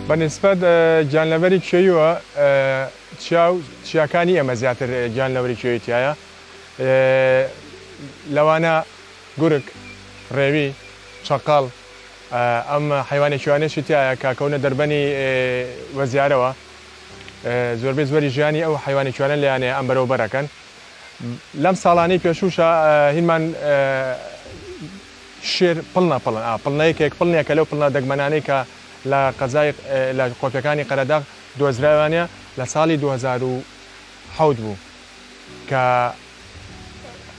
بە نیسبەت گیانلەبەری کێویوە چیا و چیاکانی ئێمە زیاتر گیانلەوەری کێوی تیایە لەوانە گورگ، ڕێوی، چەقەڵ، ئەم حەیوانە کێوانەشی تیایە کە کەونە دەربەنی وەزیارەوە زۆربەی زۆری ژیانی ئەو حەیوانە کێوانە لێیانەیە ئەم بەرەو بەرەکەن لەم ساڵانەی پێشووشە هینمان شێر پڵنە پڵن ئا پڵنەیەکێک پڵنێکە لەو پڵنە دەگمەنانەی کە لە قەزای لە قۆپیەکانی قەرەداغ دۆزرایانە لە ساڵی 2007 بوو کە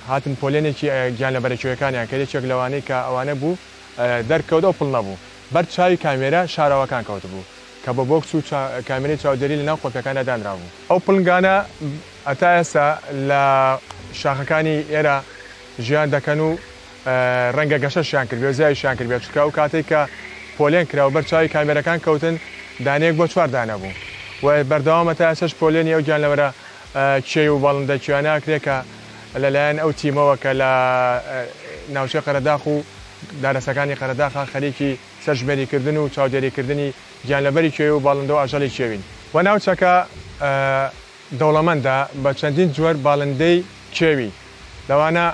هاتن پۆلێنێکی گیانلەبەرە کێویەکانیان کرد یەکێک لەوانەی کە ئەوانە بوو دەرکەوت ئەو پڵنە بوو بەر چاوی کامێرا شاراوەکان کەوتبوو کە بە بۆکس و کامێرەی چاودێری لەناو قۆپیەکاندا دانرابوو. ئەو پڵنگانە هەتا ئێستا لە شاخەکانی ئێرە ژیان دەکەن و ڕەنگە گەشەشیان کردبێ و زیایشیان کردبێ، چونکە ئەو کاتەی کە پۆلێن کرا و بەر چاوی کامێرەکان کەوتن دانەیەک بۆ چوار دانە بوو و بەردەوامە تا ئێستاش پۆلێنی ئەو گیانلەوەرە کێو و باڵندە کێویانە ئەکرێ کە لەلایەن ئەو تیمەوە کە لە ناوچەی قەرەداخ و دارستەکانی قەرەداخە خەریکی سەرژمێریکردن و چاودێریکردنی گیانلەبەری کێوی و باڵندە و ئاژەڵی کێوین و ناوچەکە دەوڵەمەندە بە چەندین جۆر باڵندەی کێوی لەوانە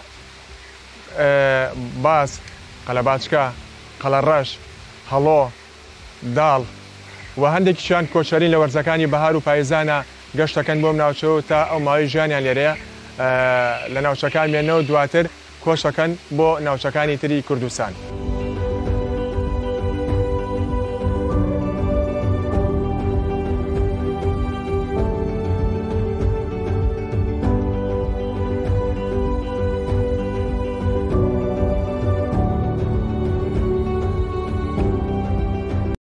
باز، قەلەباچکە، قەلەڕەش، هەڵۆ، داڵ و هەندێکیشیان کۆچەرین لە وەرزەکانی بەهار و پایزانا گەشت دەکەن بۆ ئەم ناوچەیە و تا ئەو ماوەی ژیانیان لێرەیە لە ناوچەکە ئەمێننەوە دواتر کۆچ دەکەن بۆ ناوچەکانی تری کوردستان.